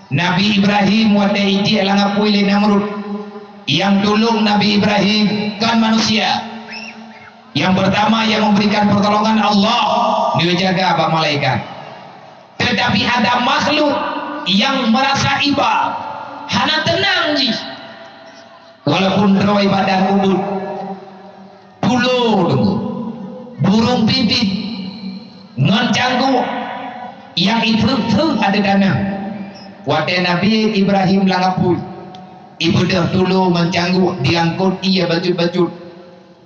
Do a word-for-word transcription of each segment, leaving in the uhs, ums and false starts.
Nabi Ibrahim watée ijak lam apui lé Namrud, nyang tulông Nabi Ibrahim kon manusia. Yang pertama yang memberikan pertolongan Allah, neujaga bak malaikat. Tetapi ada makhluk yang merasa iba, hana teunang jih. Walaupun droe badan ubit, tulo deungon burung pipit ngon cangguek nyang iphreuek-phreuek ateueh taneuh. Watée Nabi Ibrahim lam apui, ibeudôh tulo ngon cangguek diangkot ié bacut-bacut.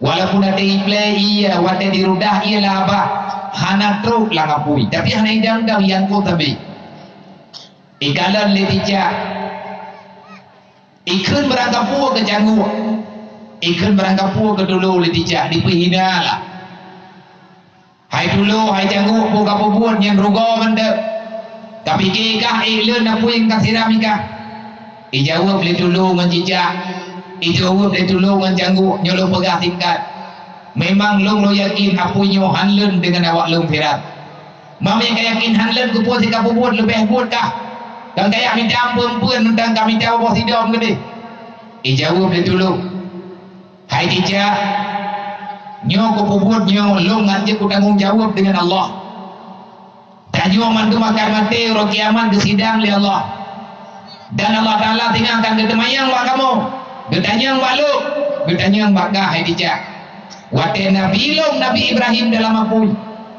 Walaupun até iblée ié, watée dirudah ié lam abah, hana trok lam apui, tapi hana idang-dang iangkot sabe. Ikalon lé cicak, ikheun beurangkapeue keu cangguek, ikheun beurangkapeue keu tulo lé cicak, dipeuhina lah. Hai tulo, hai cangguek, peue kapeubuet nyan rugoe mantong. Kapike kah ék lôn apui nyang kasiram ikah? Ijaweueb lé tulo ngon cicak, ijaweueb lé tulo ngon cangguek, nyoe lôn peugah singkat. Memang lôn, lôn yakin apui nyoe han lôn deungon awak lôn siram. Meunyoe kayakin han lôn, keupeue sikapeubuet leubeh buet kah? Kon kayak mita ampeuen-ampeuen mantong kamita boh sidom keudeh. Ijaweueb lé tulo. Hai cicak, nyoe kupeubuet nyoe lôn ngat jeuet kutanggong jaweueb deungon Allah. Tanyoe mandum akan maté, uroe kiamat geusidang lé Allah. Dan Allah Taala singoh akan geuteumanyong bak kamoe, geutanyong bak lôn, geutanyong bak kah hai cicak. Watée Nabi lôn, Nabi Ibrahim dalam apui,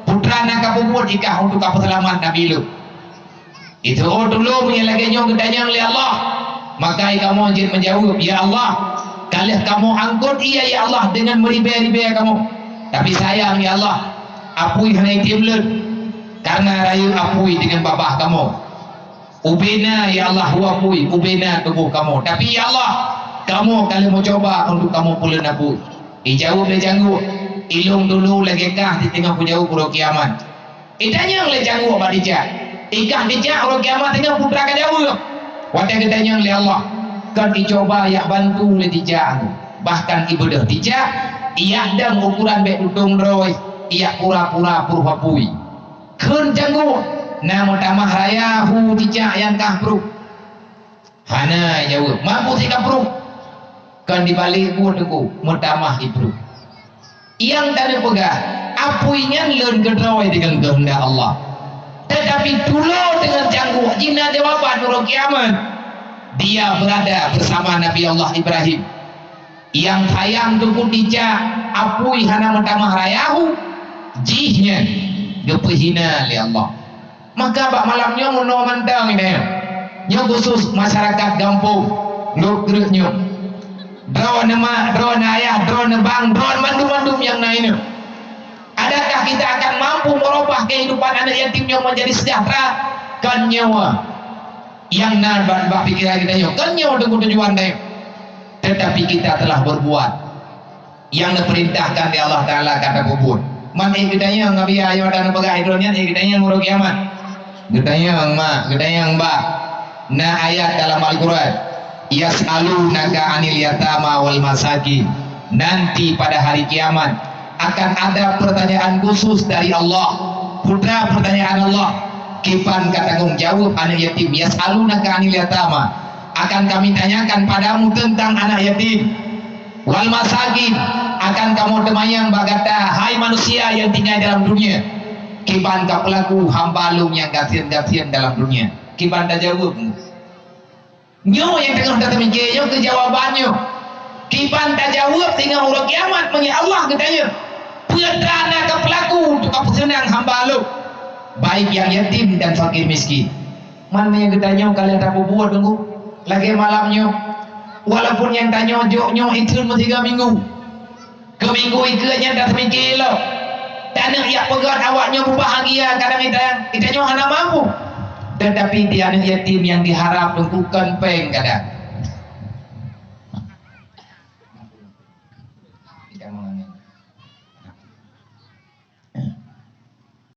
peue teuma na kapeubuet ikah untuk kapeuseulamat Nabi lôn? Itu, oh, tulo meunyoe lagée nyoe geutanyong lé Allah, maka kamoe jeuet meujaweueb, "Ya Allah, ka lheueh kamoe angkot ié, ya Allah, deungon meuribée-ribée kamoe. Tapi sayang, ya Allah, apui hana item lôn, kareuna rayeuk apui deungon babah kamoe. Ubena, ya Allah, hu apui, ubena tuboh kamoe. Tapi, ya Allah, kamoe ka lheueh meucuba untuk kamoe peulon apui." Ijaweueb lé cangguek, "Ilôn tulo lagée kah di teungoh kujaweueb uroe kiamat." Itanyong lé cangguek bak cicak, "Ikah cicak, uroe kiamat teungoh peue teuma kajaweueb?" Watée geutanyong lé Allah, kon icuba jak bantu lé cicak nyan. Bahkan ibeudôh cicak, ijak dong ukoran bék tutong droe, ijak pura-pura pruh apui. Kheun cangguek, na meutamah raya hu cicak nyang kah pruh. Hana jaweueb, mampu sikapruh. Kon dibalek buet teungku, meutamah ipruh. Nyang taneupeugah, apui nyan lôn keudroe deungon keuheundak Allah. Tetapi tulo deungon cangguek jih na jawaban uroe kiamat. Dia berada bersama Nabi Allah Ibrahim. Nyang sayang teungku cicak, apui hana meutamah raya hu, jih nyan geupeuhina lé Allah. Maka bak malam nyoe meunoe mantong, nyoe khusus masyarakat gampông Lhokseumawe nyoe. Droeneuh mak, droeneuh ayah, droeneuh bang, droeneuh mandum-mandum nyang na ineuk. Adakah kita akan mampu merubah kehidupan anak yatim nyoe menjadi sejahtera? Kon nyoe nyang na bak, bak pikiran kita nyoe. Kon nyoe teungku tujuan tanyoe. Tetapi kita telah berbuat. Nyang neupeurintahkan lé Allah Taala ka tapeubuet. Man ék geutanyong, Nabi, ayo dan peugah droe nyan ék geutanyong uroe kiamat. Geutanyong mak, geutanyong bah. Na ayat dalam Al-Quran, "Yas'alunaka 'anil yatama wal masakin." Nanti pada hari kiamat akan ada pertanyaan khusus dari Allah. Peue teuma pertanyaan Allah, "Kiban ka tanggong jaweueb aneuk yatim?" "Yas'alunaka 'anil yatama." Akan Kami tanyakan padamu tentang anak yatim. Wal masakin, akan kamoe teumanyong bak gata, hai manusia nyang tinggai dalam dunia, kiban ka peulaku hamba Lôn nyang gasien-gasien dalam dunia. Kiban tajaweueb? Nyoe nyang teungoh tateumike, nyoe keuh jawaban nyoe. Kiban tajaweueb teungoh uroe kiamat meunyoe Allah geutanyong, peue teuma ka peulaku untuk kapeuseunang hamba Lôn, baik nyang yatim dan fakir miskin. Man meunyoe geutanyong ka lheueh tapeubuet teungku, lagée malam nyoe, walaupun nyang tanyoe jok nyoe itheun meusigoe minggu, keu minggu ikeue nyan tateumike lom. Taneuk jak peugét awak nyoe mubahgia kadang itanyoe, itanyoe hana mampu. Tetapi di aneuk yatim nyang diharab teungku kon péng kadang.